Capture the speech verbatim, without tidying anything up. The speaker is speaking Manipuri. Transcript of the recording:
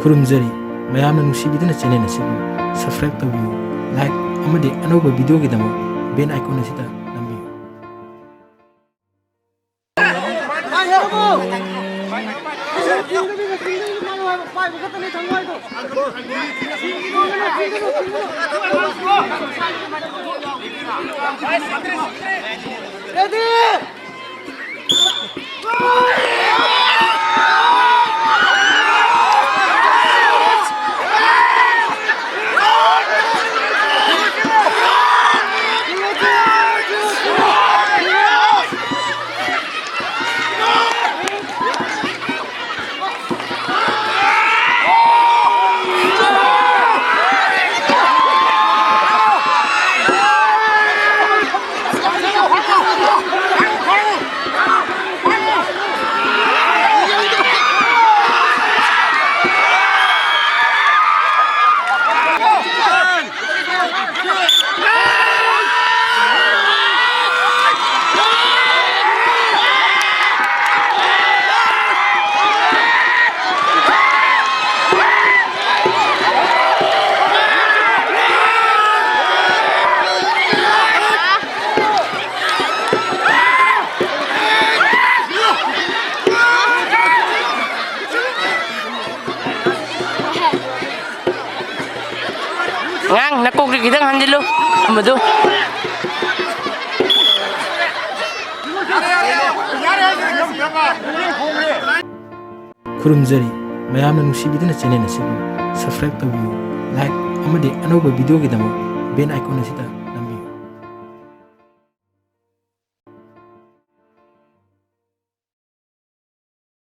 ꯈꯨꯔꯨꯝꯖꯔꯤ, ꯃꯌꯥꯝꯅ ꯅꯨꯡꯁꯤꯕꯤꯗꯨꯅ channel ꯑꯁꯤꯕꯨ subscribe ꯇꯧꯕꯤꯌꯨ, like ꯑꯃꯗꯤ ꯑꯅꯧꯕ videoꯒꯤꯗꯃꯛ bell icon ꯑꯁꯤꯗ ꯅꯝꯕꯤꯌꯨ꯫ Ready! ꯑꯉꯥꯡ, ꯅꯀꯣꯛꯇ ꯈꯤꯇꯪ ꯍꯟꯖꯤꯜꯂꯨ꯫ ꯑꯃꯗꯨ꯫ ꯈꯨꯔꯨꯝꯖꯔꯤ, ꯃꯌꯥꯝꯅ ꯅꯨꯡꯁꯤꯕꯤꯗꯨꯅ channel ꯑꯁꯤꯕꯨ subscribe ꯇꯧꯕꯤꯌꯨ, like ꯑꯃꯗꯤ ꯑꯅꯧꯕ videoꯒꯤꯗꯃꯛ bell icon ꯑꯁꯤꯗ